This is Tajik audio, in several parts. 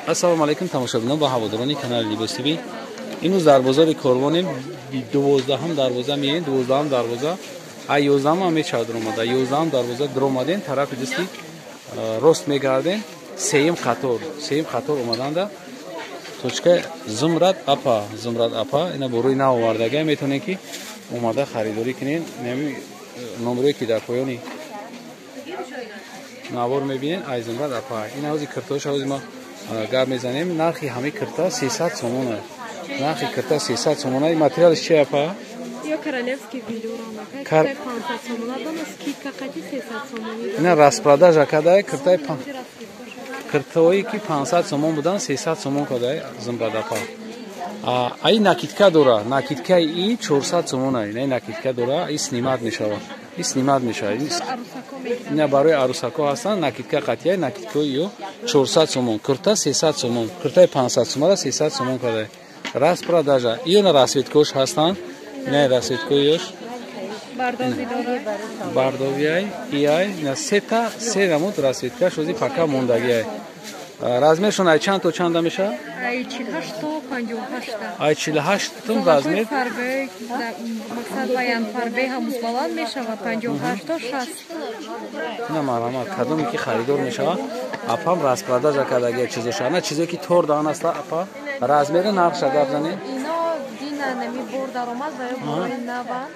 Ассалому алайкум тамошобинон ва ҳаводорони канали Либос ТВ. Имрӯз дар бозори Корвонем, 12-ҳам дарвоза меем, 12-ҳам дарвоза, ай 11-ҳам ҳам мечавад омада, 11-ҳам дарвоза даромадем, тарафи дасти рост мегардем, сеюм қатор омаданда точка Зумрад апа, Зумрад апа, ина бурӯи нав овардага, метавонем ки омада харидорӣ кунем. Номерое ки дар поёни навор мебинед, ай Зумрад апа. Ин ҳози киртош ҳози ма гап мезанем. Нархи ҳамаи кирта 300 сомон аст. Нархи кирта 300 сомон аст. Материалш чи апа? Ё королевский велюр омака. 500 сомон дона, скидка қати 300 сомон. Ина распродажа кадай киртаи киртаое ки 500 сомон будан 300 сомон кадай Зумрад апа. Ай накидка дора, накидкаи и 400 сомон аст. Ина накидка дора, и снимат мешавад. И снимат мешавад. Ина барои арӯсако ҳастанд, накидка қатия, накидкаи ё 400 сомон, кирта 300 сомон, киртаи 500 сомонро 300 сомон кадай. Распродажа. Иёна расцветкош ҳастанд. Ина расцветкоёш. Бардови дора. Бардовиай, иай, ина сета, се намуд расцветкаш ози пака мондагиай. Размершон ай чанд то чанда мешавад? Ай 48 то 58. Ай 48 тум размер. Фарбе, мақсад баян фарбе ҳамуз баланд мешавад 58 то 60. На марама, кадоме ки харидор мешавад, апам распродажа кардагия чизоша. На чизе ки тор даан аст апа, размери нархша гап занед. Ино дина нами бор даромад ва ё бори наван.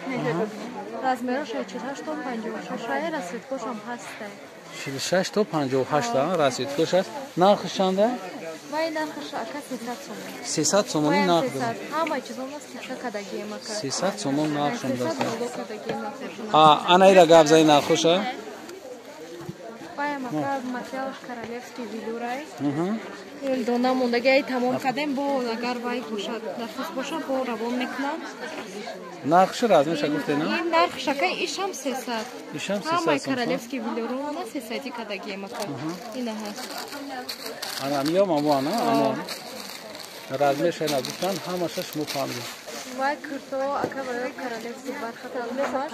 Размерош 48 то 56, ай расцветкошам ҳаст. 46 то 58 расцветкош аст. Нархш чанда? Вай нархш ака 300 сомон. 300 сомони нарх. Ҳама чизон скидка кардагием ака. 300 сомон нархшон даст. Ана ира гап зани нархоша? Вай ака материалш королевский велюрай. Дона мондаги тамом кардем, бо агар вай бошад, дархост бошад, бо равон мекунам. Нархш размерша гуфте, на? Ин нархш ака ишам 300. Ишам 300. Ҳамаи королевский велюрона 300 кардагием ака. Ина ҳаст. Ана миём амо ана, амо. Размерша нагуфтан, ҳамаша шумо фаҳмидед. Вай курто ака вай королевский бархат мешавад.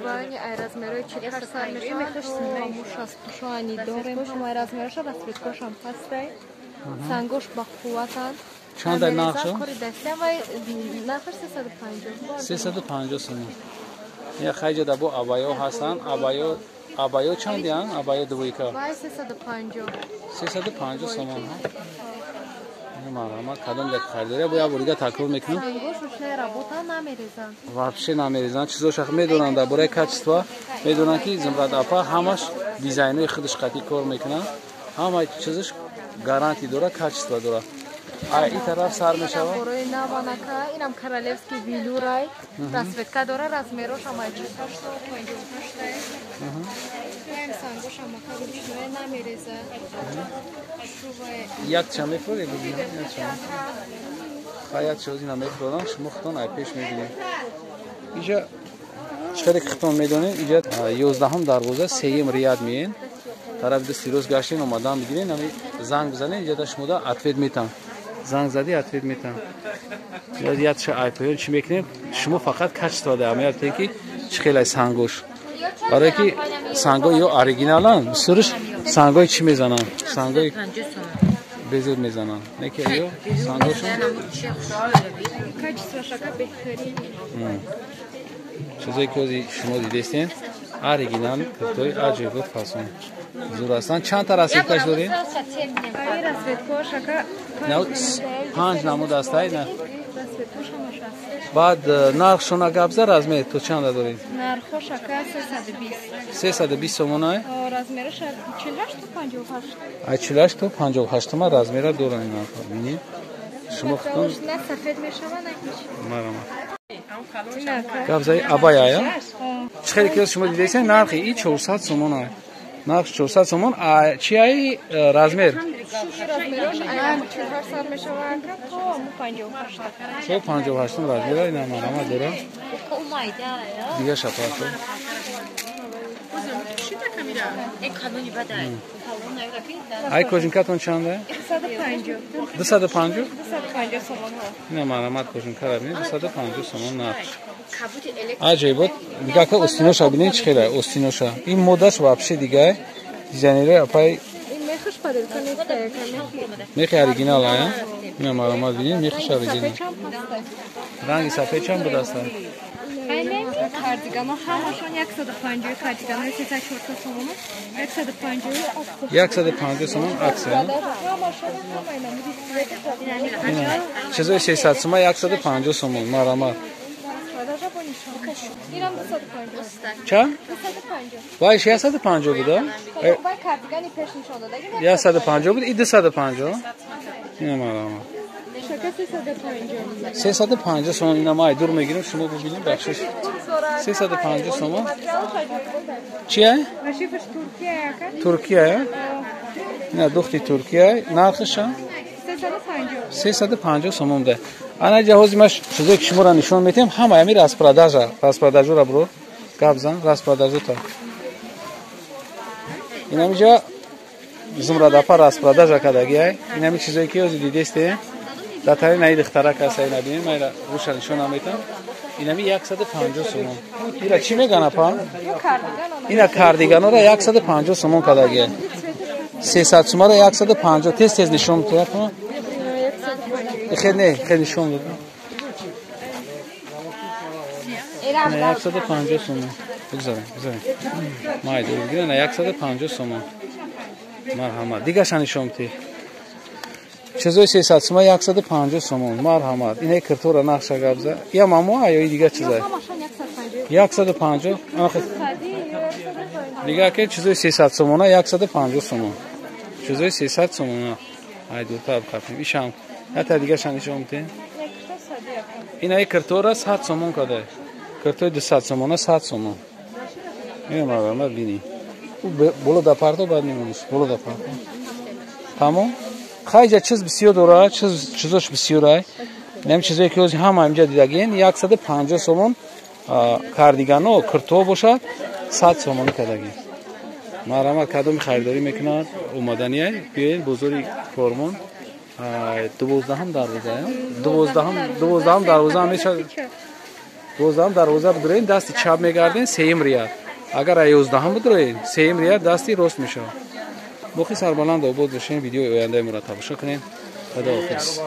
Вай ай размерои 48 сар мешавад. Ҳаму 66 ани дорем, ҳамаи размероша расцветкошам ҳастай. Сангош ба қувватанд. Чанд ай нархшо? Вай нархш 350. 350 сомон. Я хайҷа да бо абаё ҳастанд. Абаё, абаё чандиян? Абаё двойка. Вай 350. 350 сомон. Марҳамат, кадом як харидория бо як бор дига такрор мекунам. Сангош ручная работа намерезанд. Вообще намерезанд. Чизоша медонанд дар бораи качество, медонанд ки Зумрад апа ҳамаш дизайнои худаш қатъӣ кор мекунад. Ҳама чизаш гарантия дора, качество дора. Ай ин тараф сар мешавад. Борои наванака, инам королевский велюрай, расцветка дора, размерош ҳам 48 то 58. Ин сангош ҳам ака ручная намерезад. Як ча мефуред? Як ча. Хай як чиз ина мефурам, шумо худтон ай пеш мебинед. Инҷа чӣ худтон медонед, инҷа 11-ҳам дарвоза, сеюм ряд меен. Тараф дасти рост гаштин, омадан бигирен, ами занг бизанед, инҷа да шумо да ответ метан. Занг зади ответ метан. Як ча ай поён чӣ мекунем? Шумо фақат качество да аҳамият диҳед ки чӣ хелай сангош. Барое ки сангои ё оригиналан, бисёрш сангои чӣ мезананд? Сангои безеб мезананд. Не ки ё сангошон качествош ака беҳтарин. Чизое ки ҳозир шумо дидестен, оригинал киртои аҷоибот фасон. Зур ҳастанд. Чанд та расцветкаш доред? Ай расцветкош ака 5 намуд ҳастай, на? Баъд нархшона гап за, размер то чанда доред? Нархош ака 320. 320 сомон ай? Размераш 48 то 58. Ай 48 то 58 ма размера доранд ин нархҳо. Бинед. Шумо худтон на сафед мешавад, на ҳеч. Марама. Гап заи абая, я? Чӣ хеле ки шумо дидесен, нархи и 400 сомон ай. Нарх 400 сомон, а чи ай размер? Размерош ай 48 сар мешавад то 58. То 58 размера ина марама дора. Дига шапарто. Ай кожинкатон чанда? 250. 250? 250 сомон. Ина марҳамат, кожинкара бинед, 250 сомон нарх. Аҷоибот, дига ака остиноша бинед чӣ хелай остиноша. Ин модаш вообще дигай. Дизайнери апай ин мехш поделка нест, мехи оригинал ая. Ина маълумот бинед, мехиш оригинал. Ранги сафед чанд будаст? Кардигано ҳамашон 150, кардиганои 300-400 сомон, 150. 150 сомон аксия. Чизои 300 сомон 150 сомон марамат. Инам 250. Чанд? 250. Вай 650 буда? Вай кардигани пеш нишон додагӣ. 150 буд, и 250. Ина марамат. 350. 350 сомон. Ина ма дур мегирем, шумо бибинед, бахшиш. 350 сомон. Чия? Туркия. Ина духти Туркия. Нархиша? 350 сомон да. Ана ҷаҳози ма чизое ки шуморо нишон метиҳем, ҳама ами распродажа. Распродажура бро. Гап зан, распродажута. Инамиҷа зумрадапа распродажа кардагиай. Инами чизое ки ҳозир дидесте. Дар тари наи духтарак аст, ай набинем, майра руша нишон наметам. Инами 150 сомон. Ира чӣ меган апа? Ина кардиганора 150 сомон кардагиай. 300 сомонро 150. Тез тез нишон метиҳад. Хел не, хел нишон дод. Ина 150 сомон. Бигзарем, бигзарем. Май дур бигирем, ина 150 сомон. Марҳамат. Дигаша нишон метиҳ. Чизои 300 сомон 150 сомон. Марҳамат. Ина киртора нақша габза. Я мамо ё дига чизай? 150. Дига ки чизои 300 сомона 150 сомон. Чизои 300 сомона. Ай дуртар бихапем. Ишам. Ята дигаша нишон метиҳ. Ина киртора 100 сомон кадай. Киртои 200 сомона 100 сомон. Ина марҳамат бини. Ӯ боло да парто баъд мемониш. Боло да парто. Тамом? Хайҷа чиз бисёр дорад, чизош бисёр ай. Нем чизое ки ҳозир ҳама инҷа дидагиен 150 сомон кардигано кирто бошад 100 сомонӣ кардагиен. Марҳамат, кадоми харидорӣ мекунад омаданиай, биёед бозори Кормон. 12-ҳам дарвоза, 12-ҳам дарвоза мешавад. 12-ҳам дарвоза бидроен, дасти чап мегарден, сеюм рияд. Агар 11-ҳам бидроен, сеюм рияд дасти рост мешавад. Боқӣ сарбаланд обод бошем, видеои ояндаи моро тамошо кунем. Худоҳофиз.